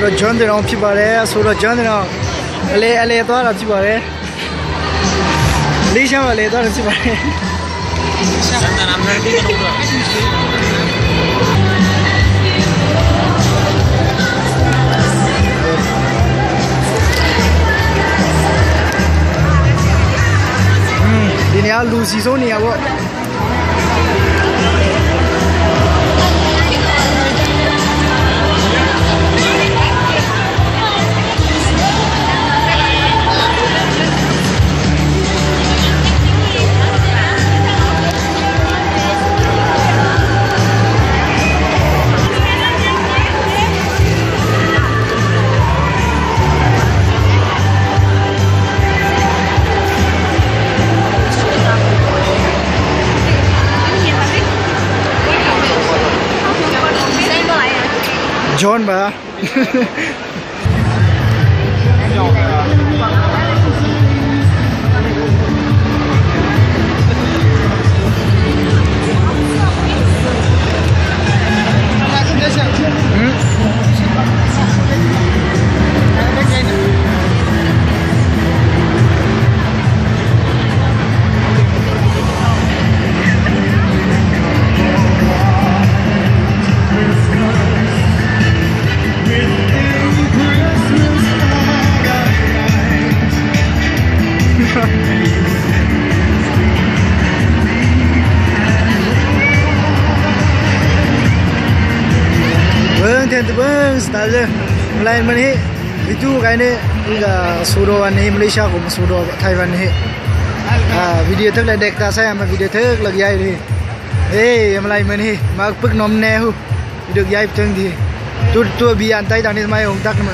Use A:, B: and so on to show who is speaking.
A: တော့ဂျွန်တရောင်ဖြစ်ပါတယ်ဆိုတော့ဂျွန်တရောင်အလေအလေသွားတာဖြစ်ပါတယ်လေးရှားမှာလေသွားတာဖြစ်ပါတယ်ဒီနေရာလူစီဆုံးနေရာပေါ့ ဂျွန်ပါ ဘန်းတဲ့ဘန်းစတာလေမလိုက်မနေဒီတူကိုင်းနေဒီကဆူတော့နေမလေးရှားကိုမဆူတော့ထိုင်ဝမ်နေအာဗီဒီယိုတက်လိုက်တဲ့တာဆိုင်မှာဗီဒီယိုတက်လရိုက်လေအေးမလိုက်မနေမပကနုံနေဟုဗီဒီယိုရိုက်တင်ဒီတူတူဘီအန်တိုင်တန်နေမိုင်အောင်တက်မ